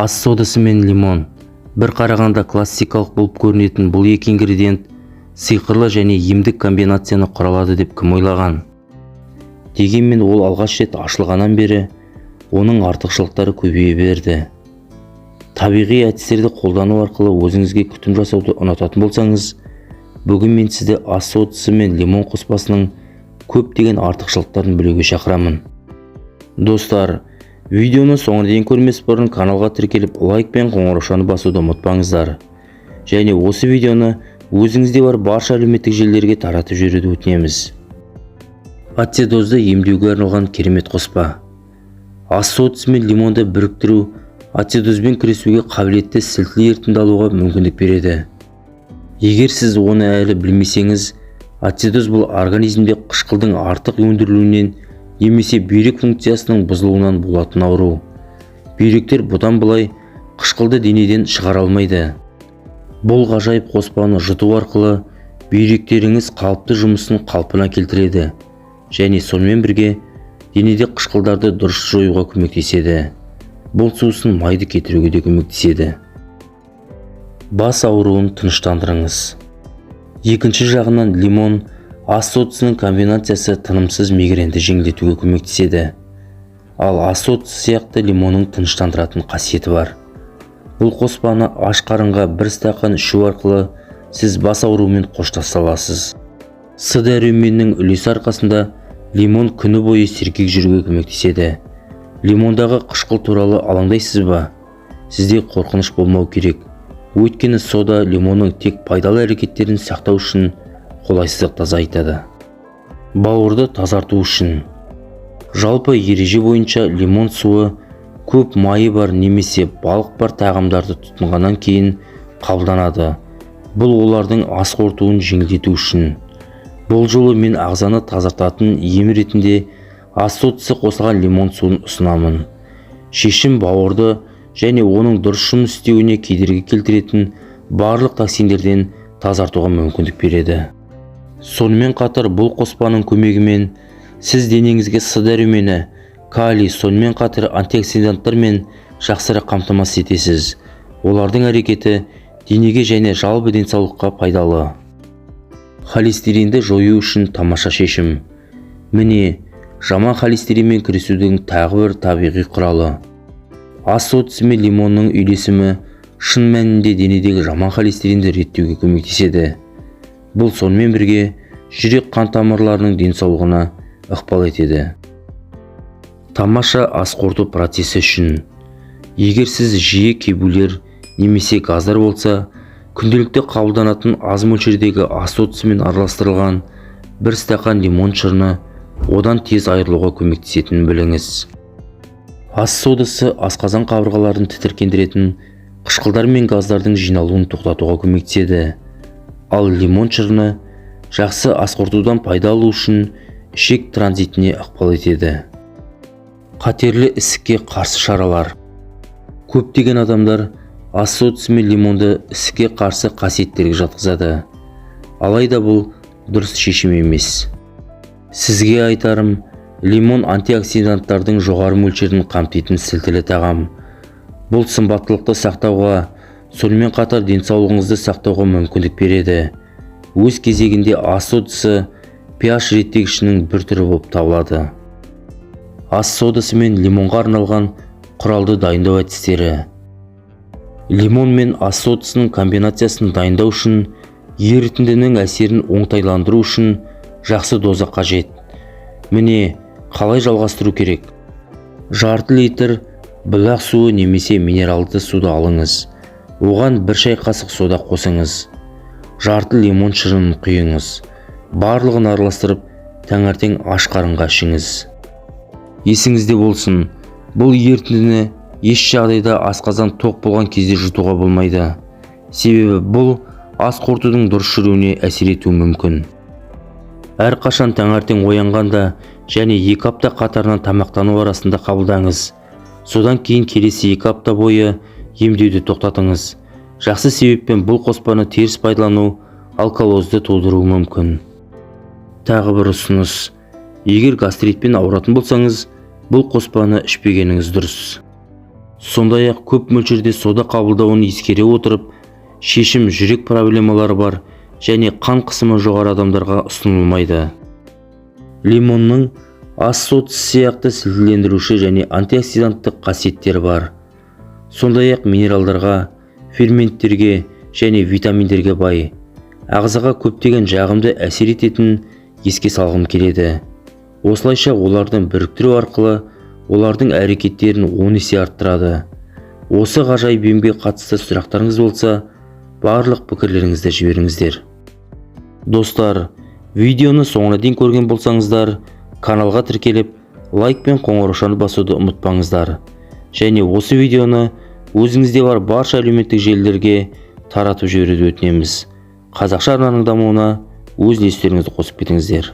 Ас содасы мен лимон. Бір қарағанда классикалық болып көрінетін бұл екі ингредиент сиқырлы және емдік комбинацияны құра алады деп кім ойлаған? Дегенмен ол алғаш рет ашылғаннан бері оның артықшылықтары көбейе берді. Табиғи әдістерді қолдану арқылы өзіңізге күтім жасауды ұнататын болсаңыз, бүгін мен сізді ас содасы мен лимон қоспасының көптеген артықшылықтарын білуге шақырамын. Достар, видеоны соңына дейін көрмес бұрын каналға тіркеліп, лайк пен қоңыраушаны басуды ұмытпаңыздар және осы видеоны өзіңізде бар барша әлеуметтік желілерге таратып жіберуді өтінеміз. Ацидозды емдеуге арналған керемет қоспа. Ас содасы мен лимонды біріктіру ацидозбен күресуге қабілетті сілтілі ерітінді алуға мүмкіндік береді. Егер сіз оны әлі білмесеңіз, ацидоз – бұл организмде қышқылдың артық өндірілуінен немесе бүйрек функциясының бұзылуынан болатын ауру. Бүйректер бұдан былай қышқылды денеден шығара алмайды. Бұл ғажайып қоспаны жұту арқылы бүйректеріңіз қалыпты жұмысын қалпына келтіреді және сонымен бірге денеде қышқылдарды дұрыс жоюға көмектеседі. Бұл сусын майды кетіруге де көмектеседі. Бас ауруын тыныштандырыңыз. Екінші жағынан, лимон ас содасының комбинациясы тынымсыз мигренді жеңілдетуге көмектеседі. Ал ас содасы сияқты лимонның тыныштандыратын қасиеті бар. Бұл қоспаны аш қарынға бір стақан ішу арқылы сіз бас ауруымен қоштаса аласыз. С дәруменінің үлесі арқасында лимон күні бойы сергек жүруге көмектеседі. Лимондағы қышқыл туралы алаңдайсыз ба? Сізде қорқыныш болмау керек, өйткені сода лимонның тек пайдалы әрекеттерін сақтау үшін қолайсыздықты азайтады. Бауырды тазарту үшін. Жалпы ереже бойынша лимон суы көп майы бар немесе балық бар тағамдарды тұтынғаннан кейін қабылданады. Бұл олардың ас қорытуын жеңілдету үшін. Бұл жолы мен ағзаны тазартатын ем ретінде ас содасы қосылған лимон суын ұсынамын. Шешім бауырды және оның дұрыс жұмыс істеуіне кедергі келтіретін барлық токсиндерден тазартуға мүмкіндік береді. Сонымен қатар бұл қоспаның көмегімен сіз денеңізге С дәрумені, калий, сонымен қатар антиоксиданттармен жақсырақ қамтамасыз етесіз. Олардың әрекеті денеге және жалпы денсаулыққа пайдалы. Холестеринді жою үшін тамаша шешім. Міне, жаман холестеринмен күресудің тағы бір табиғи құралы. Ас содасы мен лимонның үйлесімі шын мәнінде денедегі жаман холестеринді реттеуге көмектеседі. Бұл сонымен бірге жүрек қан тамырларының денсаулығына ықпал етеді. Тамаша ас қорыту процесі үшін. Егер сіз жиі кебулер немесе газдар болса, күнделікті қабылданатын аз мөлшердегі ас содасымен араластырылған бір стақан лимон шырыны одан тез айырылуға көмектесетінін біліңіз. Ас содасы асқазан қабырғаларын тітіркендіретін қышқылдар мен газдардың жиналуын тоқтатуға көмектеседі. Ал лимон шырыны жақсы ас қорытудан пайда алу үшін ішек транзитіне ықпал етеді. Қатерлі ісікке қарсы шаралар. Көптеген адамдар ас содасы мен лимонды ісікке қарсы қасиеттерге жатқызады. Алайда бұл дұрыс шешім емес. Сізге айтарым, лимон – антиоксиданттардың жоғары мөлшерін қамтитын сілтілі тағам. Бұл сымбаттылықты сақтауға, сонымен қатар денсаулығыңызды сақтауға мүмкіндік береді. Өз кезегінде ас содасы pH реттегішінің бір түрі болып табылады. Ас содасы мен лимонға арналған құралды дайындау әдістері. Лимон мен ас содасының комбинациясын дайындау үшін ерітіндінің әсерін оңтайландыру үшін жақсы доза қажет. Міне, қалай жалғастыру керек. Жарты литр бұлақ суы немесе минералды суды алыңыз. Оған бір шай қасық сода қосыңыз. Жарты лимон шырынын құйыңыз. Барлығын араластырып, таңертең аш қарынға ішіңіз. Есіңізде болсын, бұл ерітіндіні еш жағдайда асқазан тоқ болған кезде жұтуға болмайды, себебі бұл ас қорытудың дұрыс жүруіне әсер етуі мүмкін. Әрқашан таңертең оянғанда және 2 апта қатарынан тамақтану арасында қабылдаңыз. Содан кейін келесі 2 апта бойы емдеуді тоқтатыңыз. Жақсы себеппен бұл қоспаны теріс пайдалану алкалозды тудыруы мүмкін. Тағы бір ұсыныс: егер гастритпен ауыратын болсаңыз, бұл қоспаны ішпегеніңіз дұрыс. Сондай-ақ көп мөлшерде сода қабылдауын ескере отырып, шешім жүрек проблемалары бар және қан қысымы жоғары адамдарға ұсынылмайды. Лимонның ас содасы сияқты сілтілендіруші және антиоксиданттық қасиеттері бар. Сондай-ақ минералдарға, ферменттерге және витаминдерге бай. Ағзаға көптеген жағымды әсер ететінін еске салғым келеді. Осылайша олардың біріктіру арқылы олардың әрекеттерін 10 есе арттырады. Осы ғажайып емге қатысты сұрақтарыңыз болса, барлық пікірлеріңізді жіберіңіздер. Достар, видеоны соңына дейін көрген болсаңыздар, каналға тіркеліп, лайк пен қоңыраушаны басуды ұмытпаңыздар. Және осы видеоны өзіңізде бар барша әлеуметтік желілерге таратып жіберуді өтінеміз. Қазақша арнаның дамуына өз үлестеріңізді қосып кетіңіздер.